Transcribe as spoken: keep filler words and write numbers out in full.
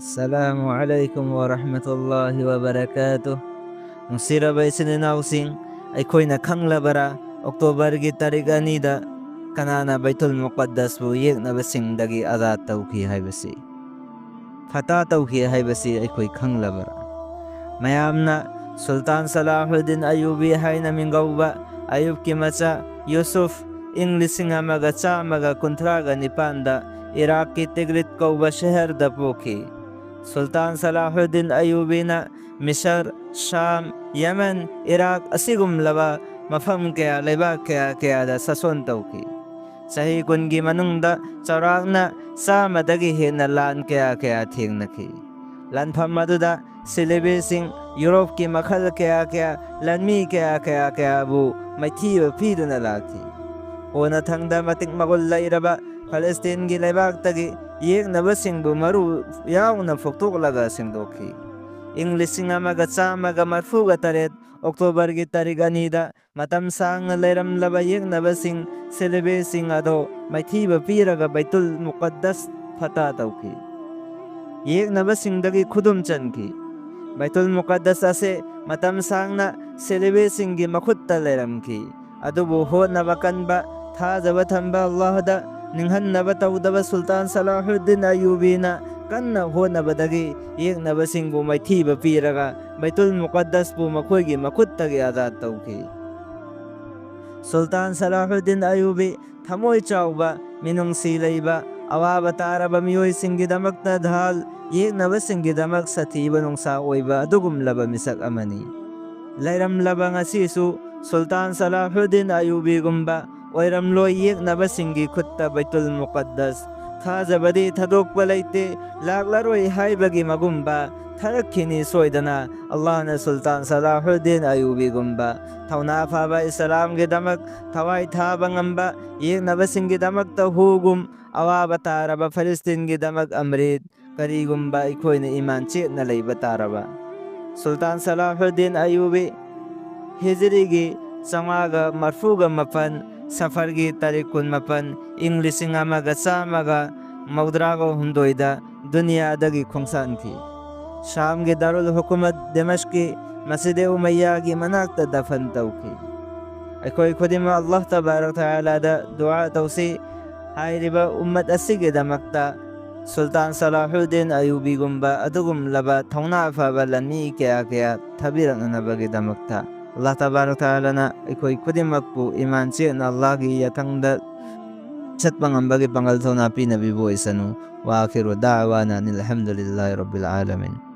Assalamu alaikum wa rahmatullahi wa barakatuh. ꯅꯨꯡꯁꯤꯔꯕ ꯏꯆꯤꯟ ꯏꯅꯥꯎꯁꯤꯡ, ꯑꯩꯈꯣꯏꯅ ꯈꯪꯂꯕꯔꯥ, ꯑꯣꯛꯇꯣꯕꯔꯒꯤ ꯇꯥꯔꯤꯛ ꯑꯅꯤꯗ ꯀꯅꯥꯅ ꯕꯩꯇꯨꯜ ꯃꯨꯀꯠꯗꯁꯄꯨ ꯌꯦꯛꯅꯕꯁꯤꯡꯗꯒꯤ ꯑꯖꯥꯗ ꯇꯧꯈꯤ ꯍꯥꯏꯕꯁꯤ, ꯐꯇꯥ ꯇꯧꯈꯤ ꯍꯥꯏꯕꯁꯤ ꯑꯩꯈꯣꯏ ꯈꯪꯂꯕꯔꯥ? ꯃꯌꯥꯝꯅ ꯁꯨꯜꯇꯥꯟ ꯁꯂꯥꯍꯨꯗꯤꯟ ꯑꯌꯨꯕꯤ ꯍꯥꯏꯅ ꯃꯤꯡꯒꯧꯕ ꯑꯌꯨꯕꯀꯤ ꯃꯆꯥ ꯌꯨꯁꯨꯐ ꯏꯪ ꯂꯤꯁꯤꯡ ꯑꯃꯒ ꯆꯥꯝꯃꯒ ꯀꯨꯟꯊ꯭ꯔꯥꯒ ꯅꯤꯄꯥꯟꯗ ꯏꯔꯥꯛꯀꯤ ꯇꯤꯒ꯭ꯔꯤꯠ ꯀꯧꯕ ꯁꯍꯔꯗ ꯄꯣꯛꯈꯤ꯫ ꯁꯨꯜꯇꯥꯟ ꯁꯂꯥꯍꯨꯗꯤꯟ ꯑꯌꯨꯕꯤꯅ ꯃꯤꯁꯔ, ꯁꯥꯝ, ꯌꯦꯃꯦꯟ, ꯏꯔꯥꯛ ꯑꯁꯤꯒꯨꯝꯂꯕ ꯃꯐꯝ ꯀꯌꯥ, ꯂꯩꯕꯥꯛ ꯀꯌꯥ ꯀꯌꯥꯗ ꯁꯥꯁꯣꯟ ꯇꯧꯈꯤ꯫ ꯆꯍꯤ ꯀꯨꯟꯒꯤ ꯃꯅꯨꯡꯗ ꯆꯥꯎꯔꯥꯛꯅ ꯆꯥꯝꯃꯗꯒꯤ ꯍꯦꯟꯅ ꯂꯥꯟ ꯀꯌꯥ ꯀꯌꯥ ꯊꯦꯡꯅꯈꯤ꯫ ꯂꯥꯟꯐꯝ ꯑꯗꯨꯗ ꯁꯦꯂꯦꯕꯤꯁꯤꯡ, ꯌꯨꯔꯣꯞꯀꯤ ꯃꯈꯜ ꯀꯌꯥ ꯀꯌꯥ, ꯂꯥꯟꯃꯤ ꯀꯌꯥ ꯀꯌꯥ ꯀꯌꯥꯕꯨ ꯃꯥꯏꯊꯤꯕ ꯄꯤꯗꯨꯅ ꯂꯥꯛꯈꯤ꯫ ꯀꯣꯟꯅꯊꯪꯗ ꯃꯇꯤꯛ ꯃꯒꯨꯟ ꯂꯩꯔꯕ ꯐꯂꯁꯇꯤꯟꯒꯤ ꯂꯩꯕꯥꯛꯇꯒꯤ ꯌꯦꯛꯅꯕꯁꯤꯡꯕꯨ ꯃꯔꯨ ꯌꯥꯎꯅ ꯐꯨꯛꯇꯣꯛꯂꯒ ꯁꯦꯡꯗꯣꯛꯈꯤ꯫ ꯏꯪ ꯂꯤꯁꯤꯡ ꯑꯃꯒ ꯆꯥꯝꯃꯒ ꯃꯔꯐꯨꯒ ꯇꯔꯦꯠ ꯑꯣꯛꯇꯣꯕꯔꯒꯤ ꯇꯥꯔꯤꯛ ꯑꯅꯤꯗ ꯃꯇꯝ ꯁꯥꯡꯅ ꯂꯩꯔꯝꯂꯕ ꯌꯦꯛꯅꯕꯁꯤꯡ, ꯁꯦꯂꯦꯕꯤꯁꯤꯡ ꯑꯗꯣ ꯃꯥꯏꯊꯤꯕ ꯄꯤꯔꯒ ꯕꯩꯇꯨꯜ ꯃꯨꯀꯠꯗꯁ ꯐꯇꯥ ꯇꯧꯈꯤ꯫ ꯌꯦꯛꯅꯕꯁꯤꯡꯗꯒꯤ ꯈꯨꯗꯨꯝ ꯆꯟꯈꯤ꯫ ꯕꯩꯇꯨꯜ ꯃꯨꯀꯠꯗꯁ ꯑꯁꯤ ꯃꯇꯝ ꯁꯥꯡꯅ ꯁꯦꯂꯦꯕꯤꯁꯤꯡꯒꯤ ꯃꯈꯨꯠꯇ ꯂꯩꯔꯝꯈꯤ꯫ ꯑꯗꯨꯕꯨ ꯍꯣꯠꯅꯕ ꯀꯟꯕ, ꯊꯥꯖꯕ ꯊꯝꯕ ꯑꯜꯂꯥꯍꯗ ꯅꯤꯡꯍꯟꯅꯕ ꯇꯧꯗꯕ ꯁꯨꯜꯇꯥꯟ ꯁꯂꯥꯍꯨꯗꯤꯟ ꯑꯌꯨꯕꯤꯅ ꯀꯟꯅ ꯍꯣꯠꯅꯕꯗꯒꯤ ꯌꯦꯛꯅꯕꯁꯤꯡꯕꯨ ꯃꯥꯏꯊꯤꯕ ꯄꯤꯔꯒ ꯕꯩꯇꯨꯜ ꯃꯨꯀꯠꯗꯁꯄꯨ ꯃꯈꯣꯏꯒꯤ ꯃꯈꯨꯠꯇꯒꯤ ꯑꯖꯥꯗ ꯇꯧꯈꯤ꯫ ꯁꯨꯜꯇꯥꯟ ꯁꯂꯥꯍꯨꯗꯤꯟ ꯑꯌꯨꯕꯤ ꯊꯃꯣꯏ ꯆꯥꯎꯕ, ꯃꯤꯅꯨꯡꯁꯤ ꯂꯩꯕ, ꯑꯋꯥꯕ ꯇꯥꯔꯕ ꯃꯤꯑꯣꯏꯁꯤꯡꯒꯤꯗꯃꯛꯇ ꯙꯥꯜ, ꯌꯦꯛꯅꯕꯁꯤꯡꯒꯤꯗꯃꯛ ꯁꯥꯊꯤꯕ ꯅꯨꯡꯁꯥ ꯑꯣꯏꯕ ꯑꯗꯨꯒꯨꯝꯂꯕ ꯃꯤꯁꯛ ꯑꯃꯅꯤ꯫ ꯂꯩꯔꯝꯂꯕ ꯉꯁꯤꯁꯨ ꯁꯨꯜꯇꯥꯟ ꯁꯂꯥꯍꯨꯗꯤꯟ ꯑꯌꯨꯕꯤꯒꯨꯝꯕ ꯑꯣꯏꯔꯝꯂꯣꯏ ꯌꯦꯛꯅꯕꯁꯤꯡꯒꯤ ꯈꯨꯠꯇ ꯕꯩꯇꯨꯜ ꯃꯨꯀꯠꯗꯁ꯫ ꯊꯥꯖꯕꯗꯤ ꯊꯥꯗꯣꯛꯄ ꯂꯩꯇꯦ, ꯂꯥꯛꯂꯔꯣꯏ ꯍꯥꯏꯕꯒꯤ ꯃꯒꯨꯝꯕ ꯊꯥꯔꯛꯈꯤꯅꯤ ꯁꯣꯏꯗꯅ꯫ ꯑꯜꯂꯥꯍꯅ ꯁꯨꯜꯇꯥꯟ ꯁꯂꯥꯍꯨꯗꯤꯟ ꯑꯌꯨꯕꯤꯒꯨꯝꯕ ꯊꯧꯅꯥ ꯐꯕ ꯏꯁꯂꯥꯝꯒꯤꯗꯃꯛ ꯊꯋꯥꯏ ꯊꯥꯕ ꯉꯝꯕ ꯌꯦꯛꯅꯕꯁꯤꯡꯒꯤꯗꯃꯛꯇ ꯍꯨꯒꯨꯝ, ꯑꯋꯥꯕ ꯇꯥꯔꯕ ꯐꯂꯁꯇꯤꯟꯒꯤꯗꯃꯛ ꯑꯃ꯭ꯔꯤꯠ, ꯀꯔꯤꯒꯨꯝꯕ ꯑꯩꯈꯣꯏꯅ ꯏꯃꯥꯟ ꯆꯦꯠꯅ ꯂꯩꯕ ꯇꯥꯔꯕ꯫ ꯁꯨꯜꯇꯥꯟ ꯁꯂꯥꯍꯨꯗꯤꯟ ꯑꯌꯨꯕꯤ ꯍꯤꯖꯔꯤꯒꯤ ꯆꯥꯝꯃꯉꯥꯒ ꯃꯔꯐꯨꯒ ꯃꯥꯄꯟ, ꯁꯐꯔꯒꯤ ꯇꯥꯔꯤꯛ ꯀꯨꯟꯃꯥꯄꯟ, ꯏꯪ ꯂꯤꯁꯤꯡ ꯑꯃꯒ ꯆꯥꯝꯃꯒ ꯃꯧꯗ꯭ꯔꯥꯒ ꯍꯨꯝꯗꯣꯏꯗ ꯗꯨꯅꯤꯌꯥꯗꯒꯤ ꯈꯣꯡꯁꯥꯟꯈꯤ꯫ ꯁꯥꯝꯒꯤ ꯗꯥꯔꯨꯜ ꯍꯨꯀꯨꯃꯠ ꯗꯤꯃꯥꯁꯀꯤ ꯃꯁꯖꯤꯗ ꯎꯃꯩꯌꯥꯒꯤ ꯃꯅꯥꯛꯇ ꯗꯐꯟ ꯇꯧꯈꯤ꯫ ꯑꯩꯈꯣꯏ ꯈꯨꯗꯤꯡꯃꯛ ꯑꯜꯂꯥꯍ ꯇꯕꯥꯔꯛ ꯇꯥꯂꯥꯗ ꯗꯨꯋꯥ ꯇꯧꯁꯤ꯫ ꯍꯥꯏꯔꯤꯕ ꯎꯝꯃꯠ ꯑꯁꯤꯒꯤꯗꯃꯛꯇ ꯁꯨꯜꯇꯥꯟ ꯁꯂꯥꯍꯨꯗꯤꯟ ꯑꯌꯨꯕꯤꯒꯨꯝꯕ ꯑꯗꯨꯒꯨꯝꯂꯕ ꯊꯧꯅꯥ ꯐꯕ ꯂꯥꯟꯃꯤ ꯀꯌꯥ ꯀꯌꯥ ꯊꯥꯕꯤꯔꯛꯅꯅꯕꯒꯤꯗꯃꯛꯇ꯫ ꯑꯜꯂꯥꯍ ꯇꯕꯥꯔꯛ ꯇꯥꯂꯥꯅ ꯑꯩꯈꯣꯏ ꯈꯨꯗꯤꯡꯃꯛꯄꯨ ꯏꯃꯥꯟ ꯆꯦꯠꯅ ꯑꯜꯂꯥꯍꯒꯤ ꯌꯥꯊꯪꯗ ꯆꯠꯄ ꯉꯝꯕꯒꯤ ꯄꯥꯡꯒꯜ ꯊꯧꯅꯥ ꯄꯤꯅꯕꯤꯕ ꯑꯣꯏꯁꯅꯨ꯫ ꯋꯥ ꯑꯈꯤꯔꯨ ꯗꯥꯋꯥꯅ ꯑꯅꯤꯜ ꯍꯝꯗꯨꯂꯤꯜꯂꯥꯍꯤ ꯔꯕꯤꯜ ꯑꯥꯂꯃꯤꯟ꯫